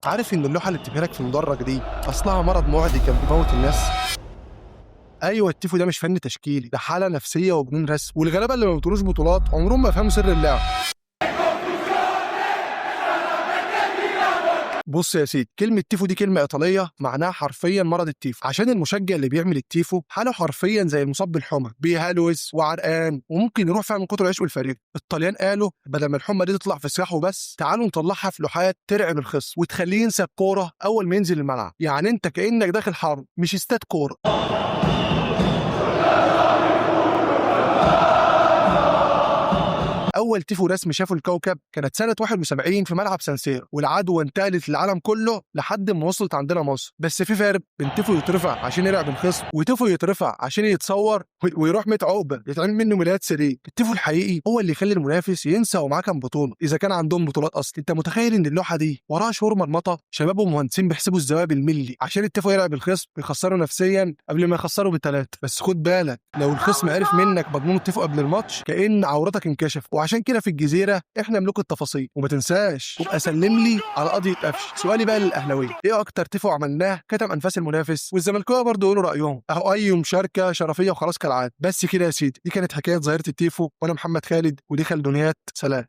عارف ان اللوحة اللي بتبهرك في المدرج دي اصلها مرض معدي كان بيموت الناس؟ ايوه، التيفو ده مش فن تشكيلي، ده حاله نفسية وجنون رسم، والغلابه اللي ما بيطولوش بطولات عمرهم ما فهموا سر اللعب. بص يا سيدي، كلمة تيفو دي كلمة إيطالية معناها حرفيا مرض التيفو، عشان المشجع اللي بيعمل التيفو حاله حرفيا زي المصاب بالحمى، بيهلوس وعرقان وممكن يروح فيها من كتر العشق والفريق. الطليان قالوا بدل ما الحمى دي تطلع في سلاحه بس، تعالوا نطلعها في لوحات ترعب الخصم وتخليه ينسى الكورة أول ما ينزل الملعب. يعني أنت كأنك داخل حرب مش استاد كورة. اول تيفو رسمي شافه الكوكب كانت سنة 71 في ملعب سانسيرو، والعدوى انتقلت للعالم كله لحد ما وصلت عندنا مصر. بس في فرق بين تيفو يترفع عشان يلعب الخصم، وتيفو يترفع عشان يتصور ويروح 100 عقبه يتعمل منه ميلاد سرير. التيفو الحقيقي هو اللي يخلي المنافس ينسى ومعاه كام بطوله، اذا كان عندهم بطولات اصلا. انت متخيل ان اللوحة دي وراها شهور مرمطه، شباب ومهندسين بيحسبوا الزوايا بالملي عشان التيفو يلعب الخصم ويخسره نفسيا قبل ما يخسره بالثلاثة. بس خد بالك، لو الخصم عرف منك مضمون التيفو قبل الماتش كأن عورتك انكشف. وعشان كده في الجزيرة احنا ملوك التفاصيل. وما تنساش وابقى سلم لي على قضية قفش. سؤالي بقى للاهلاويه، ايه اكتر تيفو عملناه كتم انفاس المنافس؟ والزملكاويه برضه يقولوا رايهم اهو، اي مشاركة شرفيه وخلاص كالعادة. بس كده يا سيدي، دي كانت حكاية ظاهره التيفو، وانا محمد خالد ودي خلدونيات. سلام.